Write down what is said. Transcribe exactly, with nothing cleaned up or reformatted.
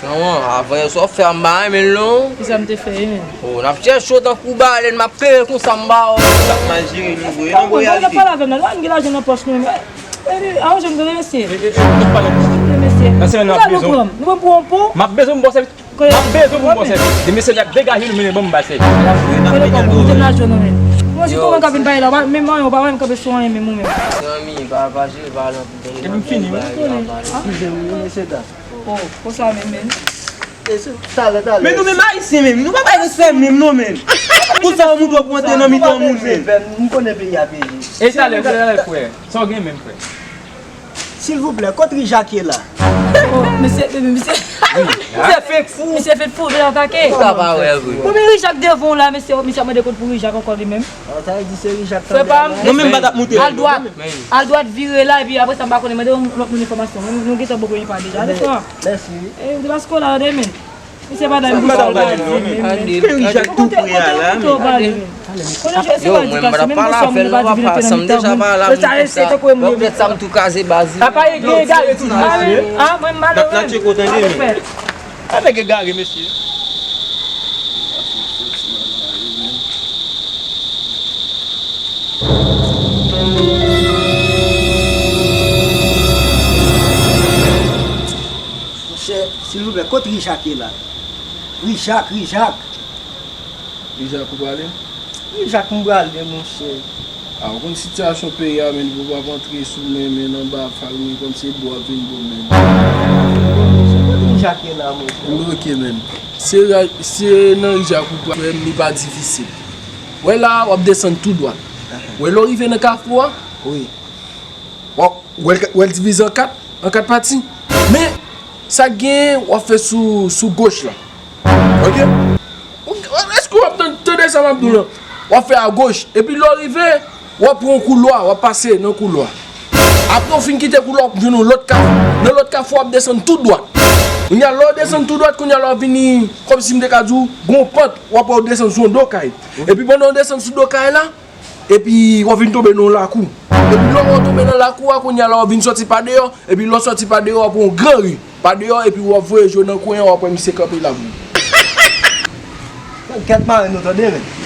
Non, avan yè swa w fè a m pa renmen l non. Kisa m te fè, men? Oh, n ap chèche w tankou balèn, m ap pere konsa m ba w. Sa k mal jere nou vre. Nan bon, reyalite. Pale avè m la, nou pa gen lajan nan pòch nou, men. Aranjè m tande, mesye. Mesye. Nan semèn nan, m ap bezwen w. Nou pran pou yon pou? M ap bezwen m bò sèvis. M ap bezwen pou m bò sèvis. De mesye ap degaje nou, mennen ban m bay sèvis. Kole kòb ou, ou te nan lajan nou, men. Mwen, si tou mwen ka vin pale la, men mwen, ou pa wè m kanpe sou anyen, men mwen menm. Zanmi, pa, pa jere, pa nan. Epi m fini, wi. Eskize m, wi, mesye dam. Oh, konsa menm, men. E se talè, talè. Men nou menm Ayisyen menm, nou pa bay respè menm non, men. Konsa yon moun dwe pou antre nan mitan moun, men. M konnen peyi a peyi. E talè, talè, frè. Sa w gen menm, frè? Silvouplè, kot Rijak ye la? Oh, mesye, mesye, mesye. Misye fèk fou. Misye fèk fou, vle atake. Sa pa wè vre. Bon, men Rijak devan w la, mesye, misye ap mande kot pou Rijak ankò li menm. Ah, sa vle di se Rijak. Frè pa m. Mwen menm m pa t ap moute. Al dwat. Al dwat, vire la, epi apre sa, m pa konnen, mande yon lòt moun enfòmasyon. Nou, nou gentan bò kote pa deja, ale frè. Mèsi. E, ou te pa sikola, tande, men. Misye pa dam. Misye pa dam. Men Rijak tou pre a la, men. Yo, mwen, m pa t ap pale avè l non, papa, sa m deja pale avè l konsa. Yo, pèt sa m tou kraze baz li. Papa, e gen egare ti mesye. Ah, mwen, m pa dam. N ap tcheke w tande, men. A nèg egare, mesye. Monchè, silvouplè, kot Rijak ye la? Rijak, Rijak. Rijak ou prale? Rijak m prale, monchè. A, ou konn sitiyasyon peyi a, men, pou w ap antre sou men, men anba fal, men kòm se bò ap vin bò, men. Kot Rijak ye la, monchè? Enben, oke, men. Se ra-, se nan Rijak ou prale, frè m, li pa difisil. Wè la, w ap desann tou dwat. Wè lè w rive nan kafou a? Wi. W ap, w ap, w ap divize an kat, an kat pati. Men, sa k genyen, w ap fè sou, sou goch la. Oke? Èske w ap tan-, tande sa m ap di w lan? W ap fè agoch. Epi lè w rive, w ap pran yon koulwa, w ap pase nan koulwa. Apre w fin kite koulwa, w ap jwenn yon lòt kafou. Nan lòt kafou, w ap desann tou dwat. Kounye a, lè w desann tou dwat, kounye a, lè w vini, kòmsi m te ka di w, gon pant, w ap wè w desann sou yon do kay. Epi pandan w desann sou do kay la, epi w ap vin tonbe nan yon lakou. Epi lè w tonbe nan lakou a, kounye a la w ap vin sòti pa deyò, epi lè w sòti pa deyò, w ap yon gran ri pa deyò, epi w ap voye je w nan kwen an, w ap wè misye kanpe la pou ou. Kèt mare nou tande, men.